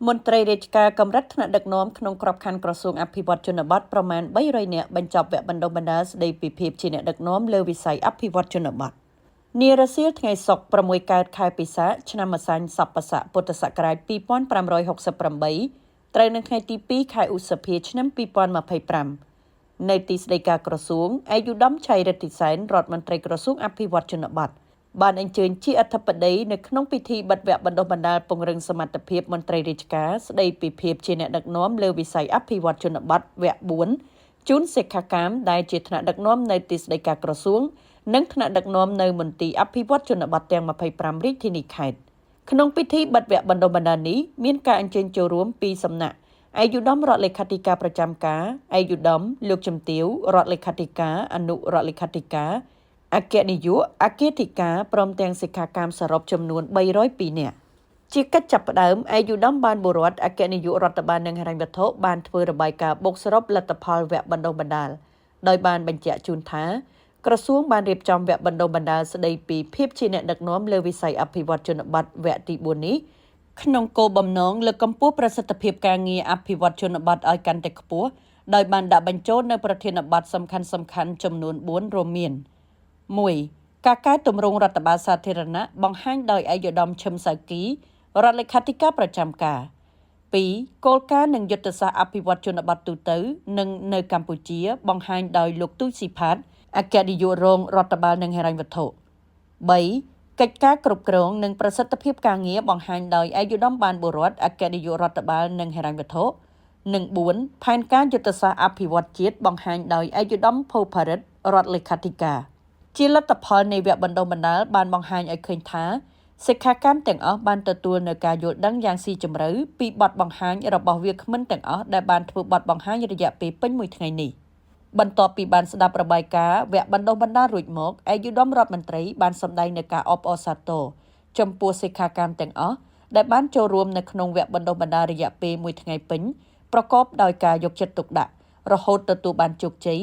មន្ត្រីរាជការកម្រិតថ្នាក់ដឹកនាំក្នុងក្របខ័ណ្ឌក្រសួងអភិវឌ្ឍជនបទប្រមាណ300នាក់បញ្ចប់វគ្គបណ្ដុះបណ្ដាលស្ដីពីភាពជាអ្នកដឹកនាំលើវិស័យអភិវឌ្ឍជនបទនារសៀលថ្ងៃសុក្រ6កើតខែពិសាខឆ្នាំម្សាញ់សពស័កពុទ្ធសករាជ2568ត្រូវនៅថ្ងៃទី2ខែឧសភាឆ្នាំ2025នៅទីស្តីការក្រសួងឯកឧត្តមឆៃរិទ្ធីសែនរដ្ឋមន្ត្រីក្រសួងអភិវឌ្ឍជនបទបានអញ្ជើញជាអធិបតីនៅក្នុងពិធីបិទវគ្គបណ្ដុះបណ្ដាលពង្រឹងសមត្ថភាពមន្ត្រីរាជការស្តីពីភាពជាអ្នកដឹកនាំលើវិស័យអភិវឌ្ឍជនបទវគ្គ4ជូនសិក្ខាកាមដែលជាថ្នាក់ដឹកនាំនៅទីស្តីការក្រសួងនិងថ្នាក់ដឹកនាំនៅមន្ទីរអភិវឌ្ឍជនបទទាំង25រាជធានីខេត្តក្នុងពិធីបិទវគ្គបណ្ដុះបណ្ដាលនេះមានការអញ្ជើញចូលរួមពីសំណាក់ឯកឧត្តមរដ្ឋលេខាធិការប្រចាំការឯកឧត្តមលោកជំទាវរដ្ឋលេខាធិការអនុរដ្ឋលេខាធិការអគ្គនាយកអគ្គាធិការព្រមទាំងសិក្ខាកាមសរុបចំនួន302នាក់ជាកិច្ចចាប់ផ្ដើមឯកឧត្តមបានបុរដ្ឋអគ្គនាយករដ្ឋបាលនិងហិរញ្ញវត្ថុបានធ្វើរបាយការណ៍បូកសរុបលទ្ធផលវគ្គបណ្ដុះបណ្ដាលដោយបានបញ្ជាក់ជូនថាក្រសួងបានរៀបចំវគ្គបណ្ដុះបណ្ដាលស្ដីពីភាពជាអ្នកដឹកនាំលើវិស័យអភិវឌ្ឍជនបទវគ្គទី4នេះក្នុងគោលបំណងលើកកម្ពស់ប្រសិទ្ធភាពការងារអភិវឌ្ឍជនបទឲ្យកាន់តែខ្ពស់ដោយបានដាក់បញ្ចូលនៅប្រធានបទសំខាន់ៗចំនួន4រួមមាន1ការកែទម្រង់រដ្ឋបាលសាធារណៈបង្ហាញដោយឯកឧត្តមឈឹមសៅគីរដ្ឋលេខាធិការប្រចាំការ2គោលការណ៍និងយុទ្ធសាស្ត្រអភិវឌ្ឍជនបទទូទៅនិងនៅកម្ពុជាបង្ហាញដោយលោកទូចស៊ីផាតអគ្គនាយករងរដ្ឋបាលនិងហិរញ្ញវត្ថុ3កិច្ចការគ្រប់គ្រងនិងប្រសិទ្ធភាពការងារបង្ហាញដោយឯកឧត្តមបានបុរដ្ឋអគ្គនាយករដ្ឋបាលនិងហិរញ្ញវត្ថុនិង4ផែនការយុទ្ធសាស្ត្រអភិវឌ្ឍជាតិបង្ហាញដោយឯកឧត្តមភូផារិទ្ធរដ្ឋលេខាធិការជាលទ្ធផលនៃវគ្គបណ្ដុះបណ្ដាលបានបង្ហាញឲ្យឃើញថាសិក្ខាកាមទាំងអស់បានទទួលនូវការយល់ដឹងយ៉ាងស៊ីជម្រៅពីបទបង្ហាញរបស់វាគ្មិនទាំងអស់ដែលបានធ្វើបទបង្ហាញរយៈពេលពេញមួយថ្ងៃនេះបន្ទាប់ពីបានស្ដាប់របាយការណ៍វគ្គបណ្ដុះបណ្ដាលរួចមកឯកឧត្តមរដ្ឋមន្ត្រីបានសម្ដែងនូវការអបអរសាទរចំពោះសិក្ខាកាមទាំងអស់ដែលបានចូលរួមនៅក្នុងវគ្គបណ្ដុះបណ្ដាលរយៈពេលមួយថ្ងៃពេញប្រកបដោយការយកចិត្តទុកដាក់រហូតទទួលបានជោគជ័យ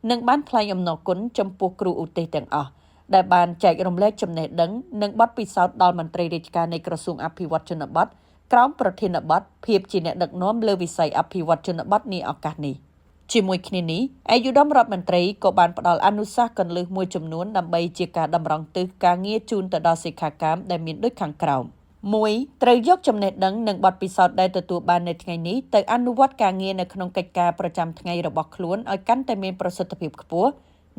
និងបានថ្លែងអំណរគុណចំពោះគ្រូឧទ្ទេសទាំងអស់ដែលបានចែករំលែកចំណេះដឹងនិងបទពិសោធន៍ដល់មន្ត្រីរាជការនៃក្រសួងអភិវឌ្ឍជនបទក្រោមប្រធានបទភាពជាអ្នកដឹកនាំលើវិស័យអភិវឌ្ឍជនបទនាឱកាសនេះជាមួយគ្នានេះឯកឧត្តមរដ្ឋមន្ត្រីក៏បានផ្ដល់អនុសាសន៍គន្លឹះមួយចំនួនដើម្បីជាការតម្រង់ទិសការងារជូនទៅដល់សិក្ខាកាមដែលមានដូចខាងក្រោម1ត្រូវយកចំណេះដឹងនិងបទពិសោធន៍ដែលទទួលបាននៅថ្ងៃនេះទៅអនុវត្តការងារនៅក្នុងកិច្ចការប្រចាំថ្ងៃរបស់ខ្លួនឲ្យកាន់តែមានប្រសិទ្ធភាពខ្ពស់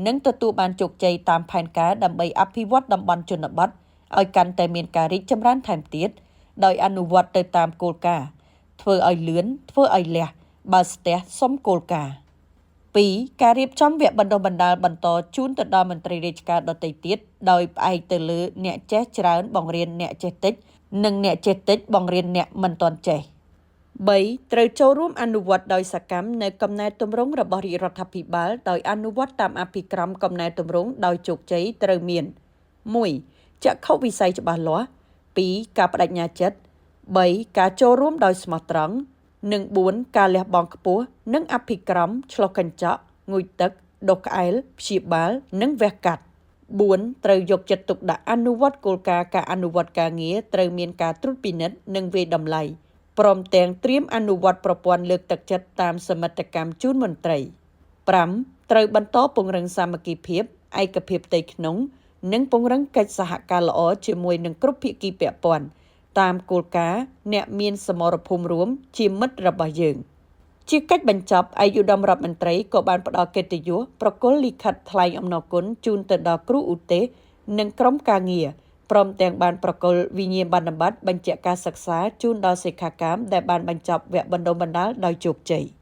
និងទទួលបានជោគជ័យតាមផែនការដើម្បីអភិវឌ្ឍតំបន់ជនបទឲ្យកាន់តែមានការរីកចម្រើនថែមទៀតដោយអនុវត្តទៅតាមគោលការណ៍ធ្វើឲ្យលឿនធ្វើឲ្យលះបើស្ទះសុំគោលការណ៍2ការរៀបចំវគ្គបណ្ដុះបណ្ដាលបន្តជូនទៅដល់មន្ត្រីរាជការដទៃទៀតដោយផ្អែកទៅលើអ្នកចេះច្រើនបង្រៀនអ្នកចេះតិចនិងអ្នកចេះតិចបង្រៀនអ្នកមិនទាន់ចេះ3ត្រូវចូលរួមអនុវត្តដោយសកម្មនៅកំណែទម្រង់របស់រាជរដ្ឋាភិបាលដោយអនុវត្តតាមអភិក្រមកំណែទម្រង់ដោយជោគជ័យត្រូវមាន1ចក្ខុវិស័យច្បាស់លាស់2ការប្តេជ្ញាចិត្ត3ការចូលរួមដោយស្មោះត្រង់និង4ការលះបង់ខ្ពស់និងអភិក្រមឆ្លុះកញ្ចក់ងូតទឹកដុសក្អែលព្យាបាលនិងវះកាត់4ត្រូវយកចិត្តទុកដាក់អនុវត្តគោលការណ៍ការអនុវត្តការងារត្រូវមានការត្រួតពិនិត្យនិងវាយតម្លៃព្រមទាំងត្រៀមអនុវត្តប្រព័ន្ធលើកទឹកចិត្តតាមសមិទ្ធកម្មជូនមន្ត្រី5ត្រូវបន្តពង្រឹងសាមគ្គីភាពឯកភាពផ្ទៃក្នុងនិងពង្រឹងកិច្ចសហការល្អជាមួយនឹងគ្រប់ភាគីពាក់ព័ន្ធតាមគោលការណ៍អ្នកមានសមរភូមិរួមជាមិត្តរបស់យើងជាកិច្ចបញ្ចប់ឯកឧត្តមរដ្ឋមន្ត្រីក៏បានផ្ដល់កិត្តិយសប្រគល់លិខិតថ្លែងអំណរគុណជូនទៅដល់គ្រូឧទ្ទេសនិងក្រុមការងារព្រមទាំងបានប្រគល់វិញ្ញាបនបត្របញ្ជាក់ការសិក្សាជូនដល់សិក្ខាកាមដែលបានបញ្ចប់វគ្គបណ្ដុះបណ្ដាលដោយជោគជ័យ។